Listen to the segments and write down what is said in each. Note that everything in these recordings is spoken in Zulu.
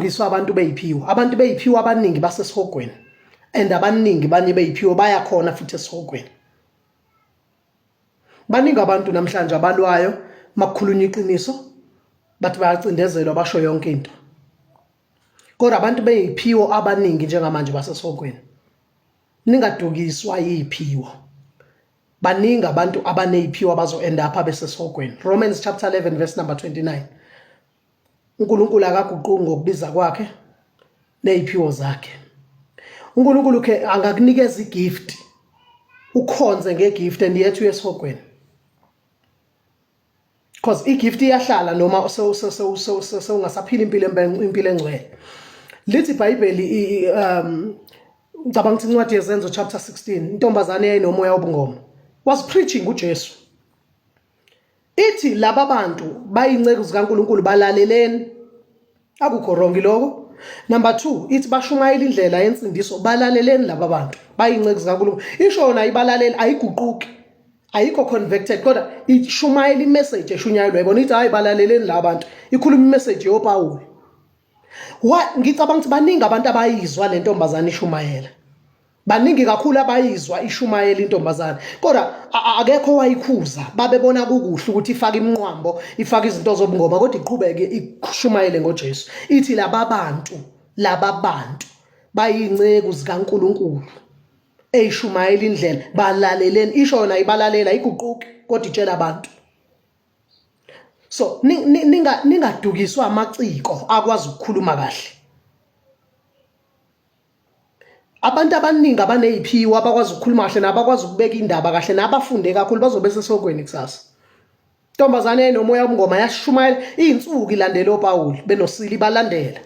Ningadukiswa abantu beyiphiwo. Abantu beyiphiwo abaningi basesihogweni. And abaningi banye beyiphiwo bayakhona futhi esihogweni. Baningi abantu namhlanje abalwayo makukhulunywa iqiniso bathi bayacindezelwa basho yonke into. Kodwa abantu beyiphiwo abaningi njengamanje basesihogweni. Ningadukiswa yiphiwo. Baningi abantu abaneyiphiwo abazo end up besesihogweni. Romans chapter 11 verse number 29. uNkulunkulu akaguquki ngokubiza kwakhe neziphiwo zakhe. uNkulunkulu ke angakunikeza igift ukhonze ngegift and yet uyesihogweni. Because igift iyahlala noma sewungasaphila impilo impilo engcwele. Lithi iBhayibheli ngicabanga ukuthi incwadi yeZenzo chapter 16 intombazane yayinomoya wobungoma was preaching uJesu. Ithi laba bantu bayinceku zikaNkulunkulu balaleleni. Akukho wrong lokho. Number 2 ithi bashumayela indlela yensindiso balaleleni laba bantu bayinceku zikaNkulunkulu. Isho yona ibalaleli ayiguquki. Ayikho convicted kodwa ishumayela imessage eshunyayelwa yibona ithi hayi balaleleni laba bantu. Ikhuluma imessage yoPawulu. Wa ngicabanga ukuthi baningi abantu abayizwa le ntombazane ishumayela. Baningi kakhulu abayizwa ishumayela intombazane kodwa akekho owayikhuza babebona kukuhle ukuthi ifake iminqwambo ifake izinto zobungoma kodwa iqhubeke ishumayele ngoJesu ithi laba bantu laba bantu bayinceku zikaNkuluNkulu eyishumayela indlela balaleleni isho yona ibalalela iguquki kodwa itshela abantu so ningadukiswa amaciko akwazi ukukhuluma kahle. Abantu abaningi abaneziphiwo abakwazi ukukhuluma kahle nabakwazi ukubeka indaba kahle nabafunde kakhulu bazobe sesogweni kusasa. Intombazane enomoya wobungoma yashumayela izinsuku ilandela oPawulu benosili balandela.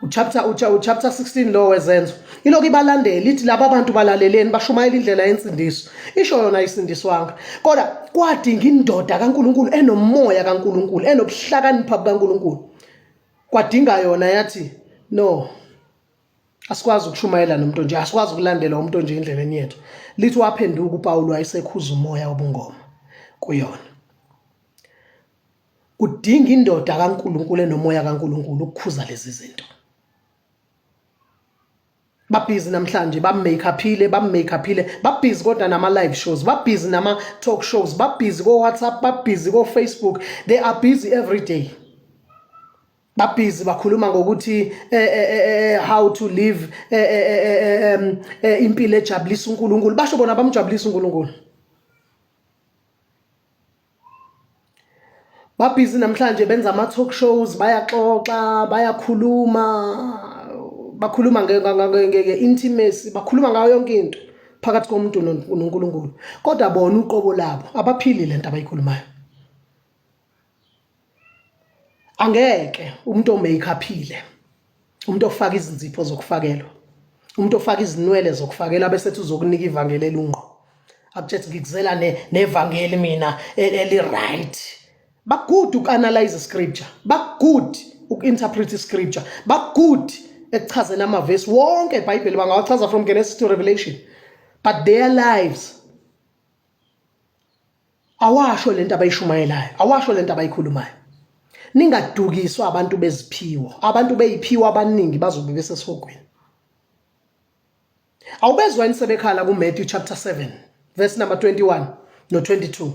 Uchapter uchapter 16 lo wezenzo. Ilokhu ibalandela ithi laba bantu balaleleni bashumayela indlela yensindiso. Isho yona ayisindiswanga. Kodwa kwadinga indoda kaNkuluNkulu enomoya kaNkuluNkulu enobuhlakanipha bukaNkuluNkulu. Kwadinga yona yathi no asikwazi ukushumayela nomuntu nje asikwazi ukulandela umuntu nje endleleni yethu. Lithi waphenduka uPawulu wayesekhuza umoya wobungoma kuyona. Kudinga indoda kaNkuluNkulu enomoya kaNkuluNkulu ukukhuza lezi zinto. Babhizi namhlanje bamake-uphile bamake-uphile babhizi kodwa nama-live shows babhizi nama-talk shows babhizi ko-WhatsApp babhizi ko-Facebook they are busy every day babhizi bakhuluma ngokuthi eh, eh, eh, how to live impilo ejabulisa uNkulunkulu basho bona bamjabulisa uNkulunkulu. Babhizi namhlanje benza ama-talk shows bayaxoxa bayakhuluma bakhuluma nge-intimacy bakhuluma ngayo yonke into phakathi komuntu noNkulunkulu kodwa bona uqobo labo abaphili lento abayikhulumayo. Angeke umuntu omake-uphile umuntu ofaka izinzipho zokufakelwa umuntu ofaka izinwele zokufakelwa bese ethi uzokunika ivangeli elungqo akutshela ngikuzela nevangeli mina eli-right. Ba-good uku-analyze scripture, ba-good uku-interpret scripture, ba-good ekuchazeni amavesi wonke eBhayibheli bangawachaza from Genesis to Revelation but their lives awasho lento abayishumayelayo awasho lento abayikhulumayo. Ningadukiswa abantu beziphiwo abantu beyiphiwo abaningi bazobe besesihogweni. Awubezwa yini sebekhala kuMatthew chapter 7 verse number 21 no-22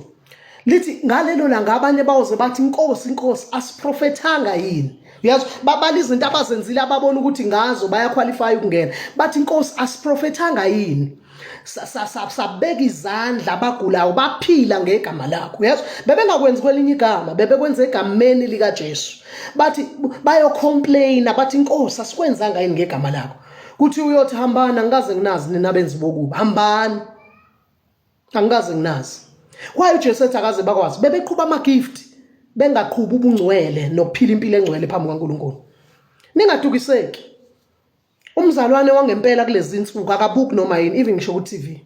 lithi ngalelo langa abanye bawoze bathi inkosi inkosi asiprofethanga yini uyazi babala izinto abazenzile ababona ukuthi ngazo bayakhwalifaya ukungena bathi inkosi asiprofethanga yini sabeka izandla abagulayo baphila ngegama lakho uyazi bebengakwenzi kwelinye igama bebekwenza egameni likaJesu bathi bayocomplaina bathi inkosi asikwenzanga yini ngegama lakho kuthi uyothi hambani angikaze nginazi nina benzi bokubi hambani angikaze nginazi why uJesu ethi akaze bakwazi bebeqhuba ama gift bengaqhuba ubungcwele nokuphila impilo engcwele phambi kukaNkulunkulu. Ningadukiseki. Umzalwane wangempela kulezi insuku akabuki noma yini even ngisho ku TV.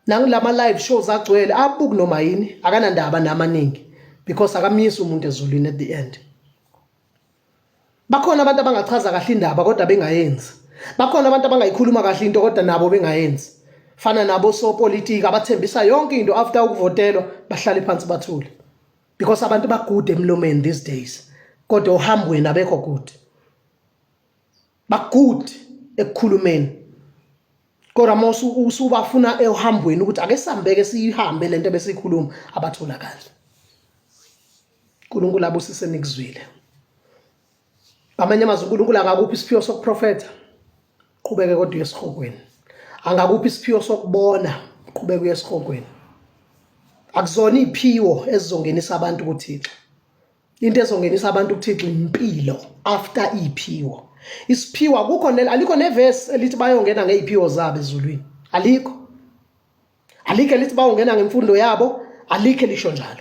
Nangilama live shows agcwele abuki noma yini akanandaba namaningi because akamyisi umuntu ezulwini at the end. Bakhona abantu abangachaza kahle indaba kodwa bengayenzi. Bakhona abantu abangayikhuluma kahle into kodwa nabo bengayenzi. Fana nabo sopolitiki abathembisa yonke into after ukuvotelwa bahlale phansi bathule. Because abantu bagude emlomeni these days. Kodwa ohambweni abekho good. Ba good ekukhulumeni. Kodwa uma usubafuna ehambweni ukuthi ake sihambeke siyihambe lento ebesiyikhuluma abatholakali. uNkulunkulu abusise nikuzwile. Ngamanye amazwi uNkulunkulu akakuphi isiphiwo sokuprofetha, qhubeke kodwa uye esihogweni. Angakuphi isiphiwo sokubona, qhubeke uye esihogweni. Akuzona iy'phiwo ezizongenisa abantu kuThixo. Into ezongenisa abantu kuThixo impilo after iy'phiwo. Isiphiwo akukho alikho nevesi elithi bayongena ngey'phiwo zabo ezulwini. Alikho. Alikho elithi bayongena ngemfundo yabo, alikho elisho njalo.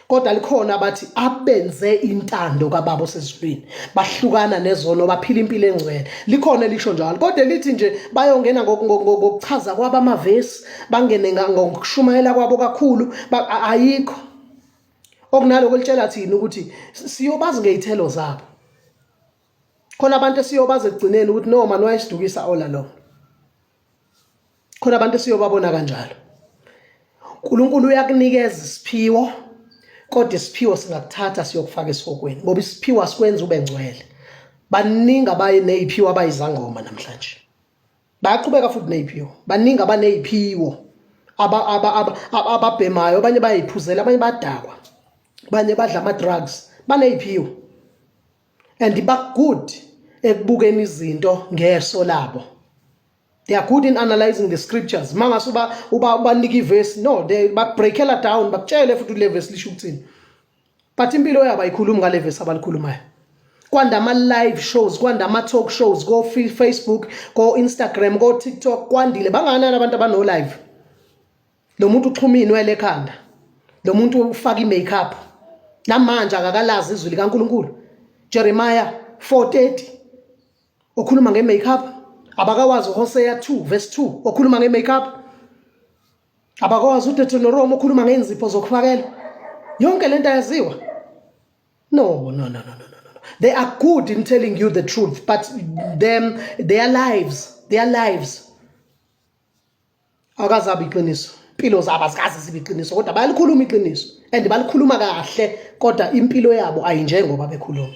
Kodwa likhona abathi abenze intando kaBaba osezulwini, bahlukana nezono, baphila impilo engcwele. Likhona elisho njalo. Kodwa elithi nje bayongena ngokuchaza kwabo amavesi, bangene ngokushumayela kwabo kakhulu, ayikho. Okunaloko litshela thina ukuthi siyobazi ngey'thelo zabo. Khona abantu esiyobazi ekugcineni ukuthi no man wayesidukisa all along. Khona abantu esiyobabona kanjalo. uNkulunkulu uyakunikeza isiphiwo kodwa isiphiwo singakuthatha siyokufaka esihogweni ngoba isiphiwo asikwenza ube ngcwele. Baningi abaye neziphiwo abayizangoma namhlanje. Bayaqhubeka futhi neziphiwo. Baningi abaneziphiwo ababhemayo, abanye bayayiphuzela, abanye badakwa. Abanye badla ama drugs, baneziphiwo. And ba good ekubukeni izinto ngeso labo. They are good in analyzing the scriptures. Mangase uba uba ubanika ivesi, no, they bakubreakela down, bakutshele futhi le verse lisho ukuthini. But impilo yabo ayikhulumi ngale verse abalikhulumayo. Kwanda ama live shows, kwanda ama talk shows ko Facebook, ko Instagram, ko TikTok, kwandile. Banganani abantu abano live? Lo muntu uxhuma inwele ekhanda. Lo muntu ufaka i-makeup. Namanje akakalazi izwi likaNkulunkulu. Jeremiah 4:30 okhuluma nge-makeup abakawazi uHosea 2 verse 2 okhuluma nge-makeup abakawazi uDeuteronomy okhuluma ngenzipho zokufakela yonke lento ayaziwa. No, no, no, no, no, no, no. They are good in telling you the truth, but them, their lives, their lives akazabi iqiniso. Impilo zabo azikaze zibe iqiniso, kodwa bayalikhuluma iqiniso and balikhuluma kahle, kodwa impilo yabo ayinjengoba bekhuluma.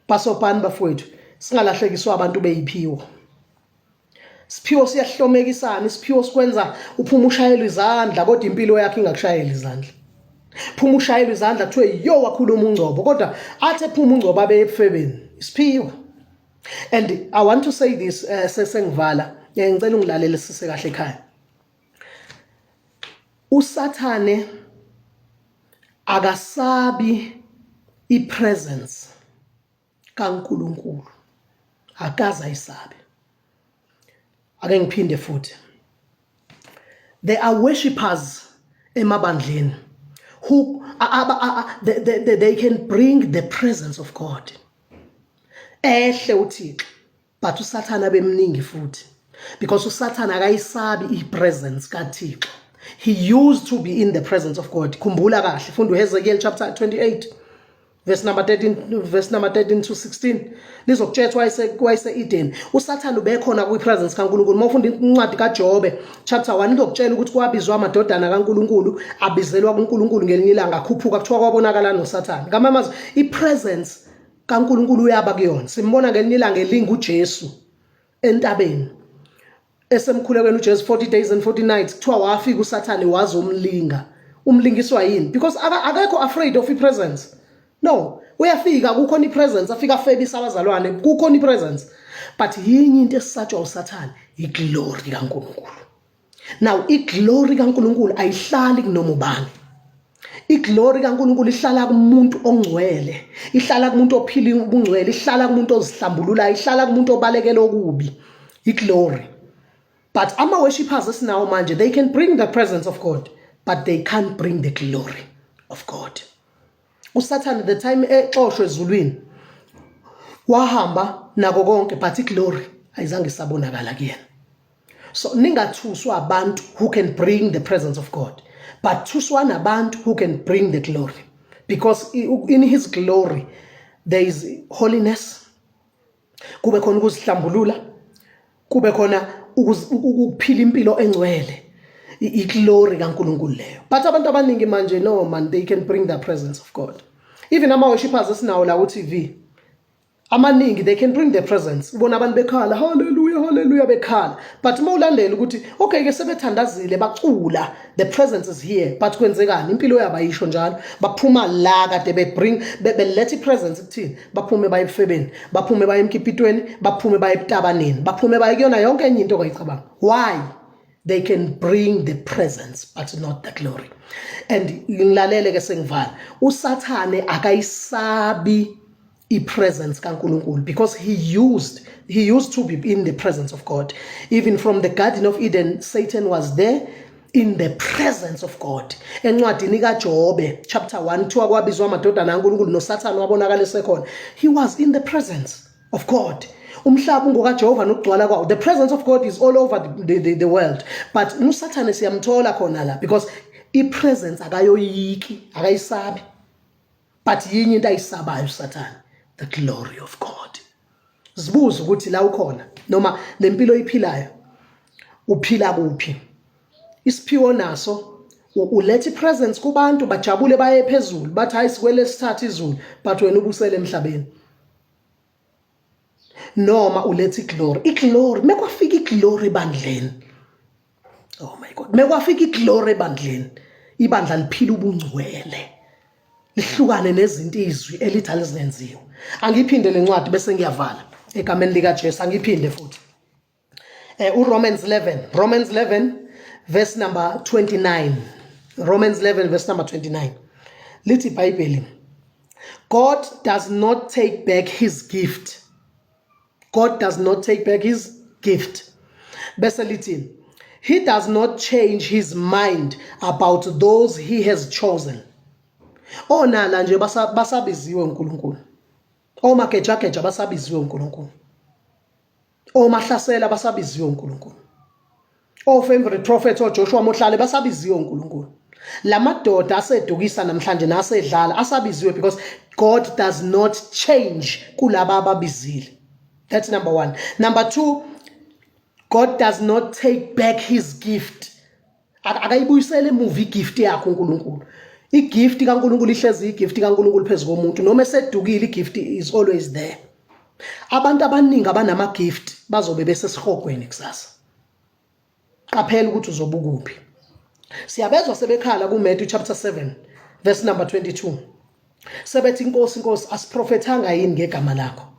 Basobani bafowethu, singalahlekiswa abantu beyiphiwo. Siphiwo siyahlomekisana, isiphiwo sikwenza uphuma ushayelwa izandla kodwa impilo yakhe ingakushayeli izandla. Phuma ushayelwa izandla kuthiwe yo wakhuluma uNgcobo, kodwa athi ephuma uNgcobo abe ebufebeni. Isiphiwo. And I want to say this sesengivala, ngicela ungilalele sise kahle ekhaya. uSathane akasabi ipresence kaNkuluNkulu, akaze ayisabe. Ake ngiphinde futhi, there are worshippers emabandleni who they can bring the presence of God ehle uThixo, but uSathana bemningi futhi, because uSathana akayisabi ipresence kaThixo. He used to be in the presence of God. Khumbula kahle, funda uHezekiel chapter 28 verse number 13, verse number 13 to 16, lizokutshela wayese Eden. uSathana ubekhona kwi presence kaNkuluNkulu. Uma ufunda incwadi kaJobe chapter 1, izokutshela ukuthi kwabizwa amadodana kaNkuluNkulu, abizelwa kuNkulunkulu ngelinye ilanga, akhuphuka, kuthiwa kwabonakala noSathana. Ngamanye ipresence kaNkuluNkulu uyaba kuyona. Simbona ngelinye ilanga elinga uJesu entabeni esemkhulekweni uJesu 40 days and 40 nights, kuthiwa wafika uSathane wazomlinga. Umlingiswa yini? Because akekho afraid of ipresence. No, uyafika kukhona ipresence, afika afebisa abazalwane, kukhona ipresence. But yinye into esatshwa uSathane, iglory kaNkuluNkulu. Now iglory kaNkuluNkulu ayihlali kunoma ubani. Iglory kaNkuluNkulu ihlala kumuntu ongcwele, ihlala kumuntu ophila ubungcwele, ihlala kumuntu ozihlambululayo, ihlala kumuntu obalekela okubi. Iglory. But ama worshippers esinawo manje, they can bring the presence of God, but they can't bring the glory of God. uSathane the time exoshwe ezulwini wahamba nako konke, but iglory ayizange isabonakala kuyena. So ningathuswa abantu who can bring the presence of God, but thuswa nabantu who can bring the glory, because in his glory there is holiness, kube khona ukuzihlambulula, kube khona ukuphila impilo engcwele, iglory kaNkuluNkulu leyo. But abantu abaningi manje, no man, they can bring the presence of God. Even ama worshippers esinawo la ku TV amaningi, they can bring their presence, ubona abantu bekhala, "Hallelujah, hallelujah," bekhala, but uma ulandela ukuthi okay ke, sebethandazile, bacula, the presence is here, but kwenzekani? Impilo yabo ayisho njalo. Baphuma la kade be-bring, beletha i-presence kuthini, baphume baye ebufebeni, baphume baye emkipitweni, baphume baye ebutabaneni, baphume baye kuyona yonke enye into ongayicabanga. Why? They can bring the presence but not the glory. And ngilalele ke, sengivala, uSathane akayisabi i-presence kaNkulunkulu because he used to be in the presence of God. Even from the Garden of Eden, Satan was there in the presence of God. Encwadini kaJobe chapter 1, kuthiwa kwabizwa amadodana kaNkulunkulu, noSathane wabonakala esekhona. He was in the presence of God. Umhlaba ungokaJehova nokugcwala kwawo. The presence of God is all over the world, but uSathane siyamthola khona la because i-presence akayoyiki, akayisabi, but yinye into ayisabayo uSathane, the glory of God. Zibuza ukuthi la ukhona noma lempilo oyiphilayo, uphila kuphi? Isiphiwo naso, uletha i-presence kubantu, bajabule, baye phezulu, bathi, "Hayi, sikwelesithathu izulu," but wena ubusele emhlabeni. Noma uletha i-glory? I-glory, mekwafika i-glory ebandleni, oh my God, mekwafika i-glory ebandleni, ibandla liphila ubungcwele, lihlukane nezinto izwi elithi alizenziwe. Angiphinde lencwadi bese ngiyavala egameni lika Jesu. Angiphinde futhi uRomans 11, Romans 11 verse number 29, Romans 11 verse number 29, lithi iBhayibheli, "God does not take back his gift." God does not take back his gift. Bese lithi, "He does not change his mind about those he has chosen." Onala nje basabiziwe uNkulunkulu, omagejageja basabiziwe uNkulunkulu, omahlasela basabiziwe uNkulunkulu, o-favorite prophet, oJoshua Mohlale basabiziwe uNkulunkulu. Lamadoda asedukisa namhlanje nasedlala asabiziwe because God does not change kulaba ababizile. That's number 1. Number 2, God does not take back his gift. Akayibuyisele emuva i-gift yakho uNkulunkulu. I-gift kaNkulunkulu ihlezi, i-gift kaNkulunkulu phezulu komuntu noma esedukile, i-gift is always there. Abantu abaningi abanama gift bazobe besesihogweni kusasa. Qaphela ukuthi uzobe ukuphi. Siyabezwa sebekhala kuMatthew chapter 7 verse number 22, sebethi, "Inkosi, Inkosi, asiprofethanga yini ngegama lakho?"